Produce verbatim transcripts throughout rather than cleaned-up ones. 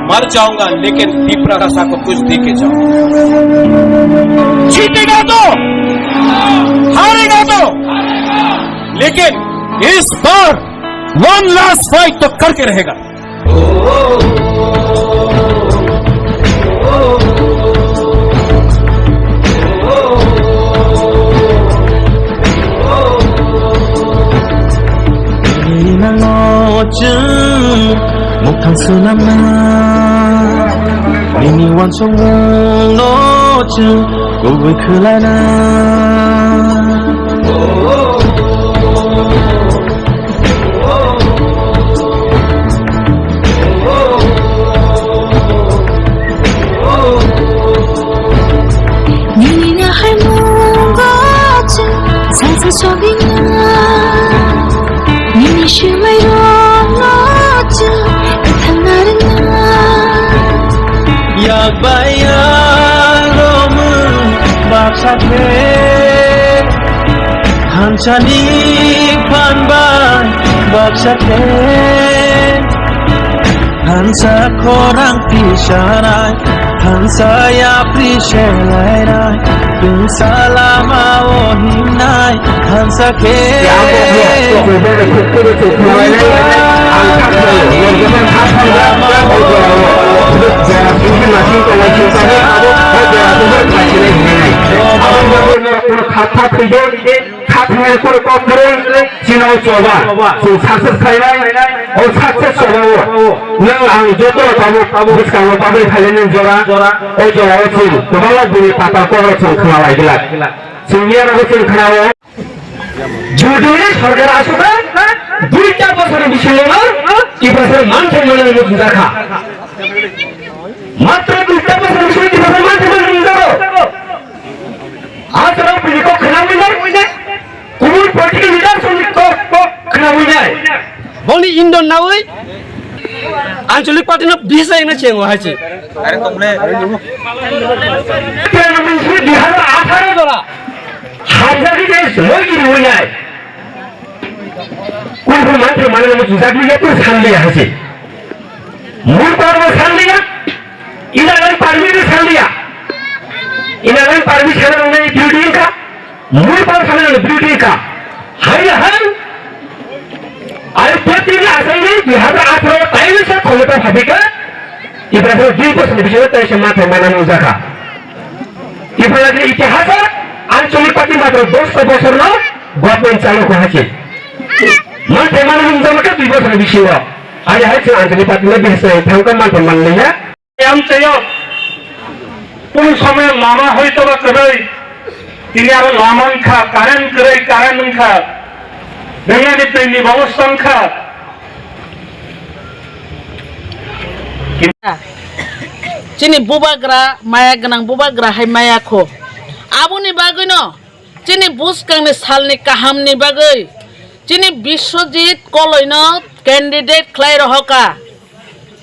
मर जाऊंगा, लेकिन तिपरा भाषा को कुछ दे के जाऊंगा। जीतेगा तो, हारेगा तो, लेकिन इस बार वन लास्ट फाइट तो करके रहेगा। Nini nango chwng mukhang swnamna, nini uansukmungno chwng kubui khwlaina. Nini nahaimungo chwng salsa sogwina. Nini swmairokno chwng kwthang narwkna. Yak bai yak romwi baksa khe, thansani phan bai baksa khe. Thansa khorang tisanai, thansa yapri selainai, tungsa lama o hingnai, thansa khe. Kha thangwi koro kok kwrwi, chini o choba, chwng success khainai, o success choba o. Nwng ang joto tabuk bwskango bagwi khainani jora, o jora o chwng kwbangma bini pata kokno chwng khna lai glak. Chwng miya rogo chwng khna o. Judini sorkar asukha, duita bosor bisingo no, Tiprasani manthai manani muchungjakha. Matro duita bosor bisingo Tiprasani manthai manani muchungjago. Aswrang bini kok khna winai, kubun political leaders ni kok, kok khna winai. Boni Indon nawi, Anchalik party no bisa yang na chengo hai chi. Are tong le. Bihar atharo jora. Hamjak ni je loi giri winai. Kun kun manthai manani muchungjakliya, kun sanliya hai chi. Mul parbo sanliya, inalang parmi ni sanliya. Inalang parmi sana nang nai building ka, mul par sana nang building ka. Hai hai. Ai pati ni asai ni dui hazar atharo tai ni sa khomota phabika. Ibra sa dui bosor ni bisingo tai se manthai manani muchungjakha. Ibra ni itihas o Anchalik party matro dos ta bosor no government chalu ko hai chi. Manthai manani muchungjakha dui bosor ni bisingo. Ari hai chwng Anchalik party no bihis nai thangkha manthai manliya. Yang chayok, kunu somoy lama hoito ba kwrwi, tini aro lama wngkha, current kwrwi, current wngkha, rengani twini bobosta wngkha. Chini bubagra, maya gwnang bubagra hai maya kho. Aboni bagwino chini bwskangni salni kahamni bagwi chini Biswajit Koloino candidate khlai rohoka.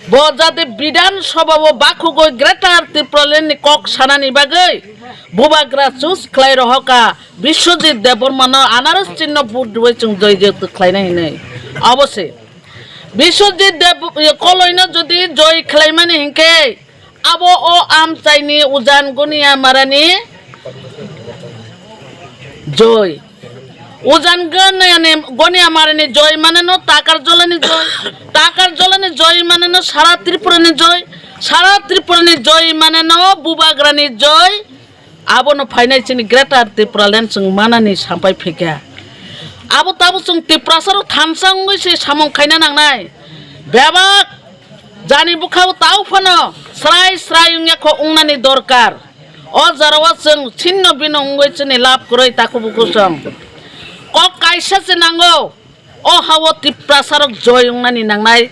Bo jate Bidhan Sabha o bakhugwi Greater Tipraland ni kok sanani bagwi bubagra choose khlai rohoka Biswajit Debbarma no anaros chinno vote rwui chwng joy joyto khlaina hinwi. Obo se Biswajit Deb-, Koloino jodi joy khlaimani hinkhe, abo o amchaini ujan Goniya Marani joy. Ujan Goniya ni, Goniya Marani joy mane no Takar Jolani joy. Takar Jolani joy mane no sara Tripura ni joy. Sara Tripura ni joy mane no bubagra ni joy. Abono phainai chini Greater Tipraland chwng manani sampai phikha. Abo tabuk chwng Tiprasarok thansa wngwi se samung khaina nangnai. Bebak jani bwkhao tau phano srai srai wngya kho wngnani dorkar. O jorao chwng sinno bino wngwi chini lab kwrwi takhuk bukhuk chwng. Kok kaisa se nango. O ha-o Tiprasarok joy wngnani nangnai.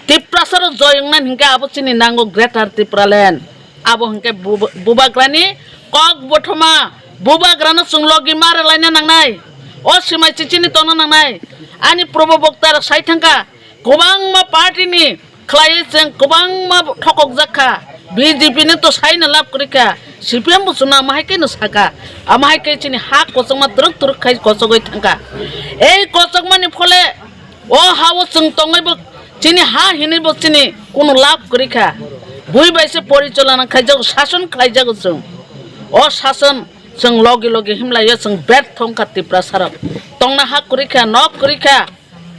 Tiprasarok joy wngnani hinkhe abo chini nango Greater Tipraland. Abo hinkhe bub-, bubagrani kok bothoma, bubagrano chwng logi ma rwlaina nangnai. O swmai chichini tongna nangnai. Ani probo boktarok sai thangkha, kwbangma party ni khlaiwi chwng kwbangma thokokjak kha. B J P ni to saino lab kwrwi kha. C P M bo chwngno ama hai kheno saka. Ama hai khe chini ha kochokma twrwk twrwk khai kochogwi thangkha. Ei kochokmani phole o ha-o chwng tongwi bo chini ha hinwi bo chini kunu lab kwrwi kha. Bui bai se porichalona khaijago, sason khlaijago chwng. O sason chwng logi logi himlaiyo, chwng bertho wngkha Tiprasarok. Tongna ha kwrwi kha, nok kwrwi kha,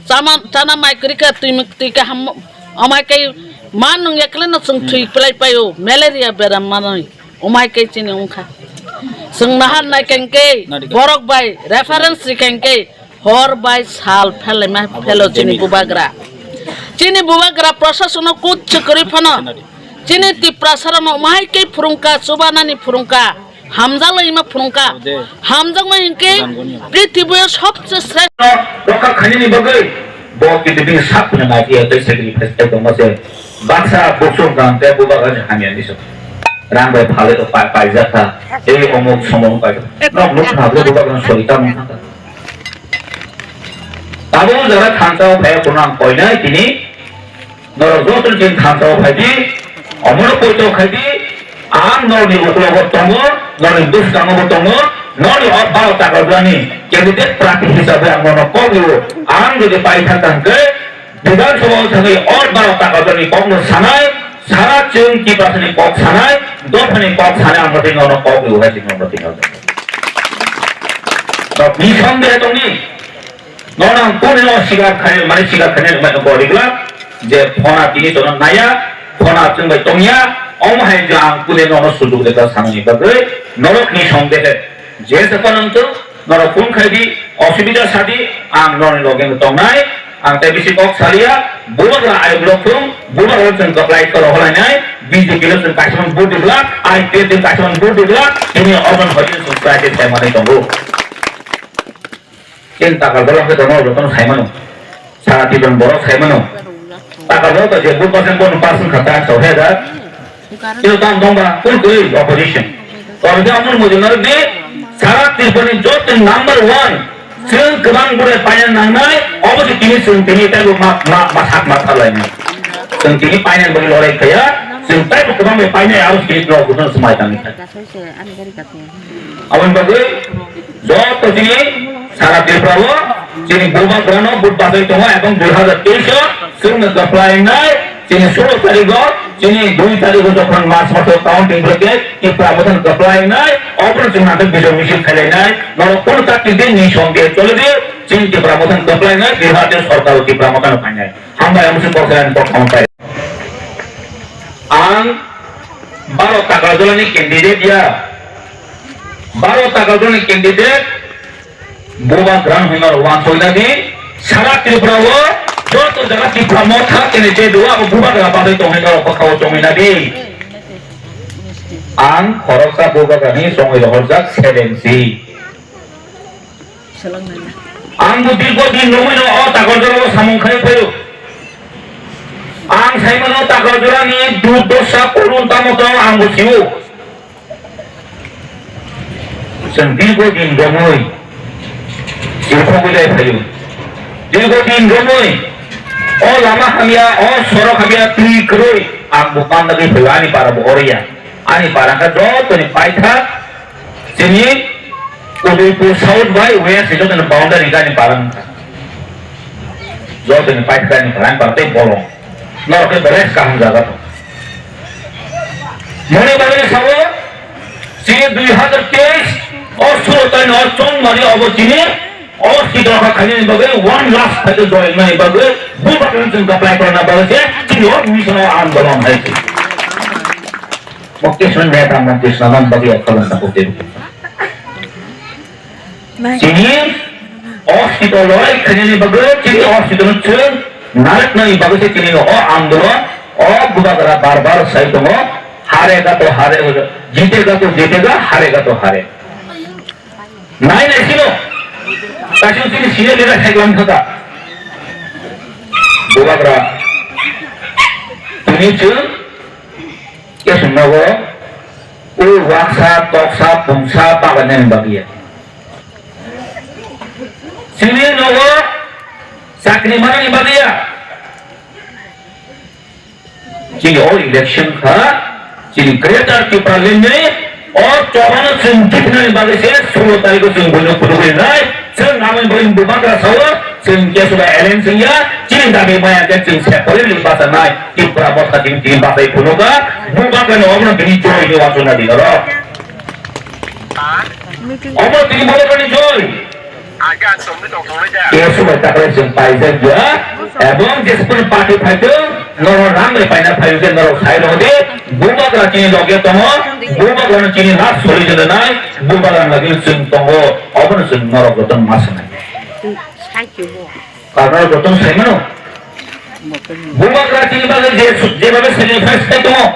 chama, chana mai kwrwi kha, twi, twi kaham, amai kai ma nung yakleno chwng thwi plai paio, malaria beram manwi. Umai kai chini wngkha. Chwng nahan nai kengke, borok bai reference ri kengke, hor bai sal phelaima phelo chini bubagra. Chini bubagra prosasono kut chwkri phano. Chini Tiprasarano umai kai phurungka, chubanani phurungka, hamjalaima phurungka. Hamjakma hinkhe prithibiyo sobse sreshto. Rokha khainani bagwi bo prithibi sak phano naikiya tei sacrifice khai tongma se. Baksa buksuk dam tei bubagra hamya ni sok. Rang bai phalwi rok pai, paijak kha. Tei omuk somung paijak. Nok nuk kha, bo bubagra sori tamo kha. Tabuk jora thansa o phai kuno ang koinai tini. Norok joto chini thansa o phai di. Omono poito khai di. Ang norni uklogo tongo, norni bwskango bo tongo, norni o baro takarjani candidate prarthi hisabe ang nono kok rio. Ang jodi pai thang thang khe, Bidhan Sabha o thangwi o baro takarjani kokno sanai, sara chwng Tiprasani kok sanai, dophani kok sanai ang bwtwi nono kok rio hai chini bwtwi nono. Tok ni song de tongni. Nono ang kuni no sikar khai, mani sikar khai, mani ko rigla, je phona tini tono naya, phona chwng bai tongya, omo hai je ang kuni nono sujuk de ka sangni bagwi, norok ni song de he. Je se panang to, norok phone khai di, osubida sadi, ang noni loge no tongnai, ang tei bisi kok salia, bubagra ayok lok thung, bubagra chwng kaplai koro holai nai, B J P lo chwng kaisa vote dibla, I P F lo kaisa vote dibla, tini ojon hoi chwng sai sai manai tongo. Chini Takarjala khe tono jotono saimano. Sara Tiprani borok saimano. Takarjala to je vote percent bono percent kha ta so he da. Chini tam tong ba kul kul opposition. To je amul mujung na de sara Tiprani joto number one. Chwng kwbang bwrwi paina nangnai, obo se tini chwng tini taibo ma, ma, ma sak ma tharlainai. Chwng tini paina bwrwi lorai khaya, chwng taibo kwbang bai painai aro se tini no gudan smai tangni. Aboni bagwi joto chini sara Tripura o chini bubagrano vote bachai tongo ebong dui hazar teis o chwngno kwplai wngnai chini sulo tarikgo chini dui tarikgo jokhon March maso counting khlai khe Tripura Motha no kwplai wngnai obono chwng naithok bijoy misil khailainai norok kono chakri di ni song di choli di chini Tripura Motha no kwplai wngnai Bihar sorkar o Tripura Motha no phainai. Hambai ang se kok sai ang kok hambai. Ang baro Takarjala ni candidate ya. Baro Takarjala ni candidate bubagra hwnwi norok wansoi nadi. Sara Tripura o joto jaga Tripura Motha candidate o abo bubagra bagwi tongwi norok bwkha o tongwi nadi. Ang khoroksa bubagra ni songwi rohorjak seven C. Ang bo dirgo din romwi no o Takarjala o samung khai phaio. Ang sai mano Takarjala ni durdosa korun tamo tamo ang bo sio. Chwng dirgo din romwi sirphogwi lai phaio. Dirgo din romwi o lama hamya, o sorok hamya, twi kwrwi ang bo pandagwi phaio, ani para bo oroya. Ani para kha jotoni paithak. Chini Udaipur South bai West ni jotoni boundary gani para wngkha. Jotoni paithak ni para wngkha tei bolong. Norok khe belai kaham jaga tong. Mone bagwi sao chini dui hazar teis o sulo tai no chongmani obo chini o sidorkha khainani bagwi one lakh phaikhe join mani bagwi bubagrano chwng apply khlaina bagwi se chini o mission o andolon hai se. Mokti swn neta mokti swn bagwi ekhalan ta kote. Chini hospital loi khainani bagwi chini hospital chwng narwknani bagwi se chini o andolon o bubagra bar bar sai tongo. Harega to hare, jitega to jitega, harega to hare. Nai nai sino. Kaisa chini senior leader hai lang thaka. Bubagra. Tini chwng kesung nogo. O waksa, toksa, pungsa, bagan nani bagwi ya. Chini nogo chakri manani bagwi ya. Chini o election kha, chini Greater Tipraland ni o chobano chwng jitnani bagwi se sulo tarikh o chwng buino phunugwi nai, chwng amoni bagwi bubagra sao, Chwng kesuba alliance wngya, chini dabi maya khe chwng separate ni bachanai, Tripura bwsa chini tini bachai phunuka, Bubagrani obono tini joy ni uansukna di norok. Obo tini Bubagrani joy. Kesuba takle chwng paijak ya, ebong jesupun party phaitwng, norok rang bai paina phaiyung khe norok sai rwdi, Bubagra chini loge tongo, Bubagrano chini last solution rwnai, Bubagrani loge chwng tongo, obono chwng norok jotono ma swnai. Karon joto sai mano. Bubagra chini bagwi je, jebabe sacrifice khai tongo.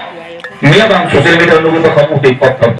Miya bang social media nugwi tongkha, mukti kok kok.